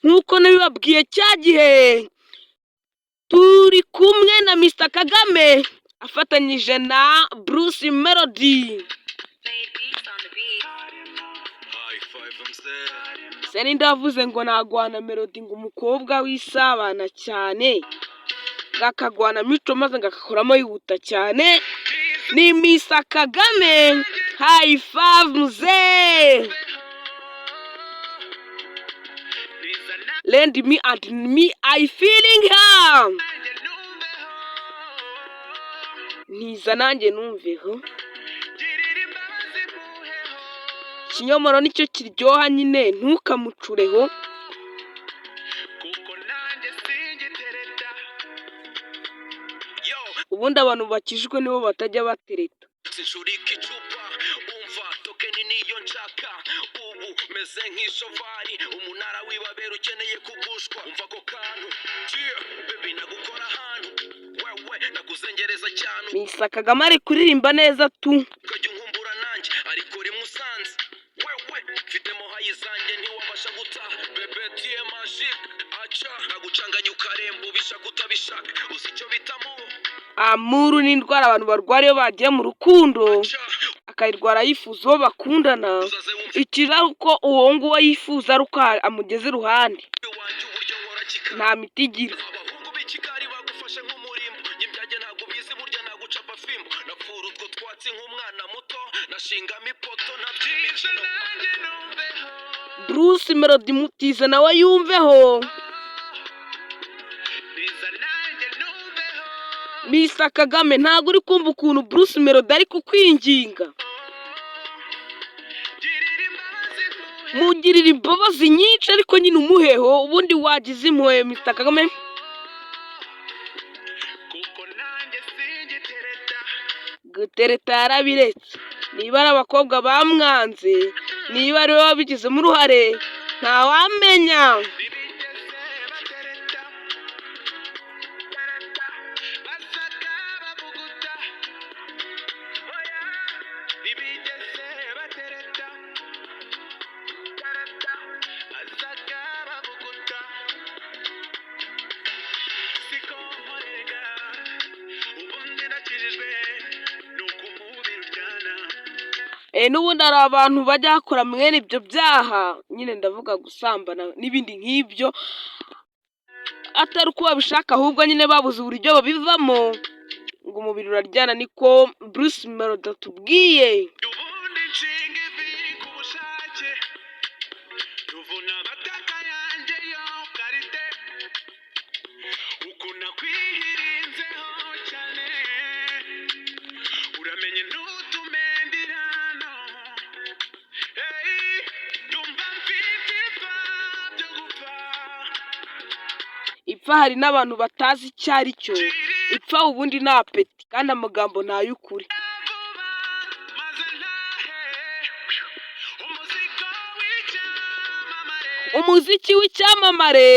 Nk'uko nabibabwiye cya gihe, turi kumwe na Mr Kagame afatanyije na Bruce Melody. Se ninde wavuze ngo nagwana Melody, ngo umukobwa wisabana cyane, ngo akagwana mico maze ngo agakoramo yihuta cyane? Ni Mr Kagame. High five mzee, lend me and me I feeling her. Ntiza nanjye numveho. Ikinyomoro nicyo kiryoha nyine, ntukamucureho. Ubundi abantu bakijijwe nibo batajya batereta. Sinshurika icupa, umva tokeni niyo nshaka ubu meze nk'ishovari, umunara w'ibabera ukeneye kugushwa. Umva ako kantu. Yeah, baby, nagukora ahantu wewe nakuzengereza cyane. Mr Kagame ari kuririmba neza tu. Ukajya unkumbura nanjye ariko rimwe usanze wewe mfitemo hayi zanjye ntiwabasha gutaha. Bebe tiye magique, aca nagucanganya ukaremba ubishaka utabishaka, uzi icyo bitamo. Amuru ni indwara abantu barwara iyo bagiye mu rukundo, aca akayirwara yifuza uwo bakundana. Uzaze wumve. Ikiri ari uko uwo nguwo yifuza ari uko amugeze iruhande. Iwanjye uburyo nkora kikaba. Nta miti igira. Abahungu b'ikikari bagufashe nk'umurimbo nyibyage, ntabwo ubizi burya nagucapa fimbo, napfura utwo twatsi nk'umwana muto, nashingamo ipoto ntabyimikino. Bruce Melody mutize nawe yumveho. Mr Kagame, ntabwo uri kumva ukuntu Bruce Melody ari kukwinginga? Mugirira imbabazi nyinshi ariko nyine umuheho. Ubundi wagize impuhwe, Mr Kagame. Gutereta yarabiretse. Niba ari abakobwa bamwanze, niba ari we wabigizemo uruhare, ntawamenya. N'ubundi hari abantu bajya bakora mwene ibyo byaha nyine, ndavuga gusambana n'ibindi nk'ibyo, atari uko babishaka, ahubwo nyine babuze uburyo babivamo, ngo umubiri uraryana, niko Bruce Melody atubwiye. Ubundi nshinga ivi ku bushake, ruvuna amataka yanjye yo karite, ukuntu nakwihirinzeho cyane, uramenye ntutume ndirano. Hey, ndumva mfite ipfa byo gupfa. Ipfa hari n'abantu batazi icyo ari cyo. Ipfa ubundi ni apeti, kandi amagambo ni ay'ukuri. Vuba maze ntahe umuzigo w'icyamamare. Umuziki w'icyamamare,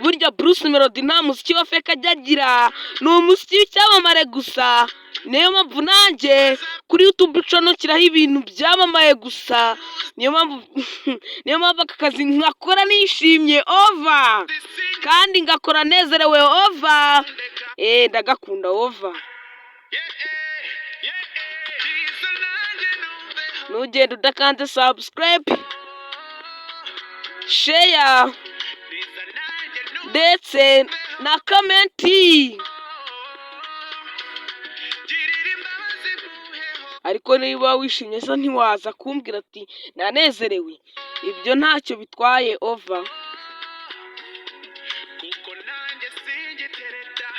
burya Bruce Melody nta muziki wa fake ajya agira, ni umuziki w'icyamamare gusa. Niyo mpamvu nanjye kuri YouTube channel nshyiraho ibintu byamamaye gusa. Niyo mpamvu aka kazi nkakora nishimye over, kandi ngakora nezerewe over. Ndagakunda over. Nugenda udakanze subscribe, share ndetse na comment, ariko niba wishimye se ntiwaza kumbwira ati nanezerewe? Ibyo ntacyo bitwaye over. Kuko nanjye singitereta,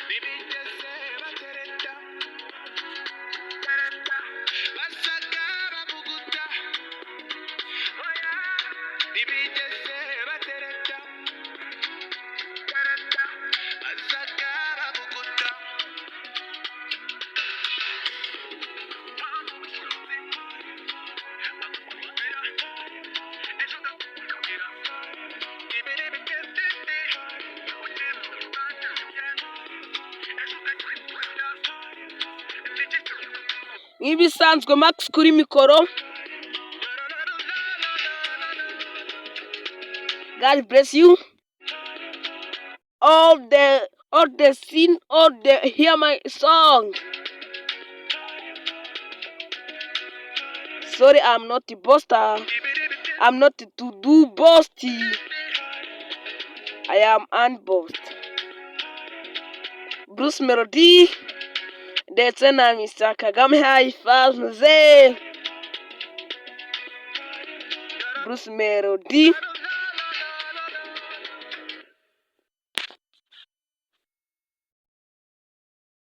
ntibigeze batereta, basaga bavuguta, oya, ntibigeze batereta, basaga bavuguta. Nk'ibisanzwe Max kuri mikoro. God bless you. All the scene, all the hear my song. Sorry, I'm not a boaster. I'm not to do boasty. I am unbossed. Bruce Melody ndetse na Mr Kagame Haifaze. Bruce Melody.